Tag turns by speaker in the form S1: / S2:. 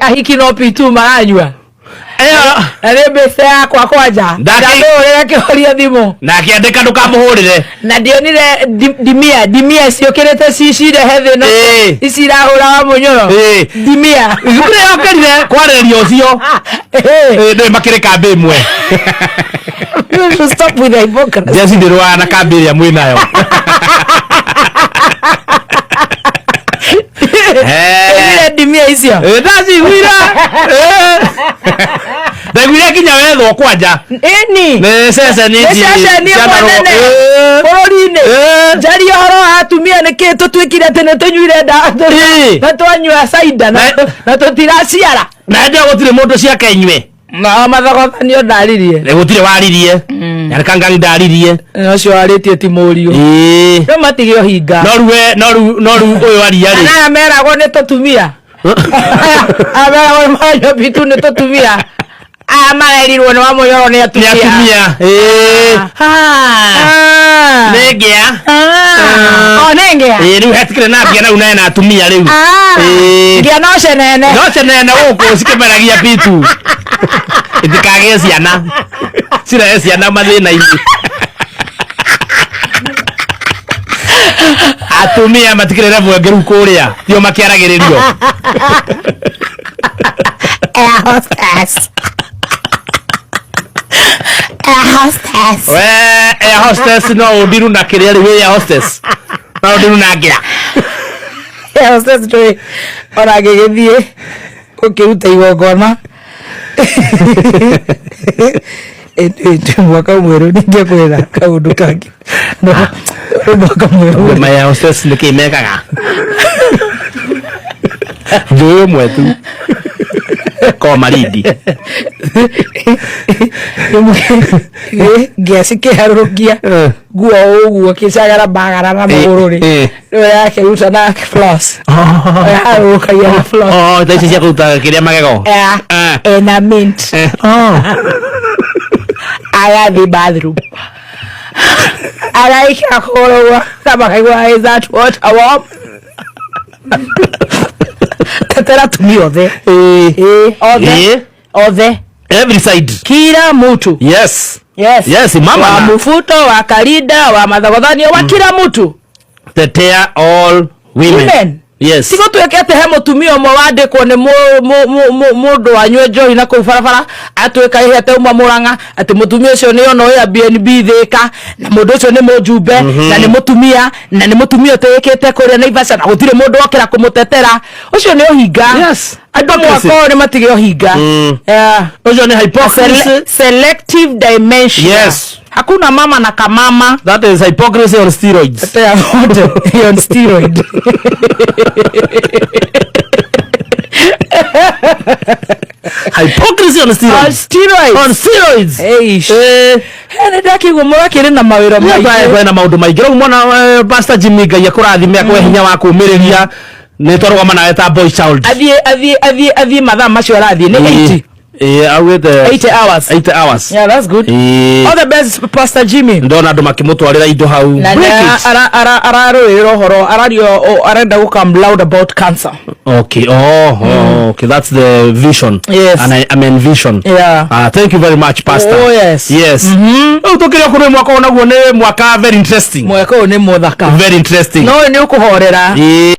S1: Ahiki no P2 maranyua.
S2: Ĩyo.
S1: Na nĩ mbĩce yakwa kwanja. Ndamũhũrĩra kĩhoria thimũ.
S2: Na akĩandĩka ndũkamũhũrĩre.
S1: Na ndionire ndimia ndimia ciũkĩrĩte cirehe thĩna. Ici irahũra wa mũnyoro. Ndimia.
S2: Ithukure yokĩrire kwarĩrĩria ũcio. Ndũĩ makĩrĩ kambĩ ĩmwe.
S1: You should stop with the hypocrisy.
S2: Jesi ndĩrũaga na kambĩ ĩrĩa mwĩ nayo.
S1: Ĩgire ndimia icio.
S2: Ndaciguire. Ndaiguire nginya wethwo kwanja.
S1: Ĩni.
S2: Nĩ ceceni
S1: Nĩ ceceni ĩmwe nene bũrũri-inĩ. Njarie ũhoro wa atumia nĩkĩ tũtuĩkire atĩ nĩ tũnyuire ndawa na twanyua cider na tũtiraciara.
S2: Na hĩndĩ ĩyo gũtirĩ mũndũ ciake inyue.
S1: Na mathogothanio ndaririe.
S2: Nĩ gũtirĩ waririe. Nyakangang ndaririe.
S1: Ũcio warĩtie ti mũriũ. Rĩu matige ũhinga.
S2: No rĩu we- no rĩu no rĩu ũyũ aria rĩ.
S1: Kana aya meragwo nĩ tũtumia. Aya meragwo nĩ maranyua bitu nĩ tũtumia. Aya marerirwo nĩ wamũyoro nĩ
S2: Nĩ
S1: atumia.
S2: atumia.
S1: Ah.
S2: Nĩ ngĩa.
S1: Ah. O nĩ ngĩa.
S2: Ĩĩ rĩu hetikire na ngĩa na rĩu na atumia rĩu.
S1: Ah. Ngĩa no cenene.
S2: No cenene gũkũ cikĩmeragia bitu. Itikagĩe ciana. Cirehe ciana mathĩna-inĩ. Atumia matikĩrĩ level ĩngĩ rĩu kũrĩa. Tio makĩaragĩrĩrio.
S1: Air hostess. Air hostess.
S2: We air hostess no ũndiru na kĩrĩa rĩu wĩ air hostess. No ũndiru na ngĩa.
S1: Air hostess ndũĩ ona ngĩgĩthiĩ gũkĩruta igongona ĩndĩ mwaka mwerũ ningĩkwĩra kaũndũ kangĩ no mwaka mwerũ.
S2: Ma air hostess nĩkĩ mekaga? Njũĩ ũmwe tu. Ko Malindi.
S1: Ngĩa cikĩharũrũkia nguo ũguo kĩcagara bagara na magũrũ rĩ, rĩu yakĩruta na floss, yaharũrũkagia na floss.
S2: Oh, tha ici cia kũruta kĩrĩa magego.
S1: Yeah. Ena mint. Agathiĩ bathroom agaikira kũgũrũ ũguo na makaigua, "Is that water warm?" Tetera atumia othe. Ĩĩ, othe. Othe.
S2: Every side.
S1: Kila mtu.
S2: Yes.
S1: Yes.
S2: Yes, mama
S1: wa mufuto wa karinda wa mathogothanio wa kila mtu.
S2: Tetea all women.
S1: Women.
S2: Yes.
S1: Tigo tuĩke atĩ he mũtumia ũmwe wandĩkwo nĩ mũndũ wanyue njohi na kũu barabara atuĩka ihete uma Mũrang'a atĩ mũtumia ũcio nĩ ona ũyũ BNB Thĩka na mũndũ ũcio nĩ mũjumbe na nĩ mũtumia na nĩ mũtumia ũtĩĩkĩte kũrĩa Naivasha na gũtirĩ mũndũ okĩra kũmũtetera. Ũcio nĩ ũhinga. Andũ
S2: Hypocrisy.
S1: mwaka ũyũ nĩ matige ũhinga. Yeah.
S2: Ũcio nĩ hypocrisy.
S1: Selective dementia.
S2: Yes.
S1: Hakuna mama na kamama.
S2: That is hypocrisy on steroids.
S1: Tetea wote on steroid.
S2: Hypocrisy on steroids.
S1: On steroids.
S2: On steroids.
S1: Eish. Nĩ ndakĩigua mũrakĩrĩ na mawĩra maingĩ.
S2: Kwena maũndũ maingĩ rĩu mwana Pastor Jimmy Ngai akũrathime akũhe hinya wa kũmĩrĩria nĩ twarũgama nawe ta boy child.
S1: Athiĩ mathaa macio arathiĩ nĩ 80.
S2: Ĩĩ, augĩte
S1: 80 hours.
S2: 80 hours.
S1: Yeah, that's good. All the best, Pastor Jimmy.
S2: Ndona andũ makĩmũtwarĩra indo hau.
S1: Na
S2: Break it.
S1: ararũĩrĩra ũhoro arario arenda gũ come loud about cancer.
S2: Okay. Oh, okay. That's the vision.
S1: Yes.
S2: And I envision.
S1: Yeah.
S2: Thank you very much, Pastor.
S1: Oh, yes.
S2: Yes. Rĩu tũkĩrĩ kũrĩ mwaka ũyũ naguo nĩ mwaka very interesting.
S1: Mwaka ũyũ nĩ mũthaka.
S2: Very interesting.
S1: No ũyũ nĩ ũkũhorera.
S2: Ĩĩ.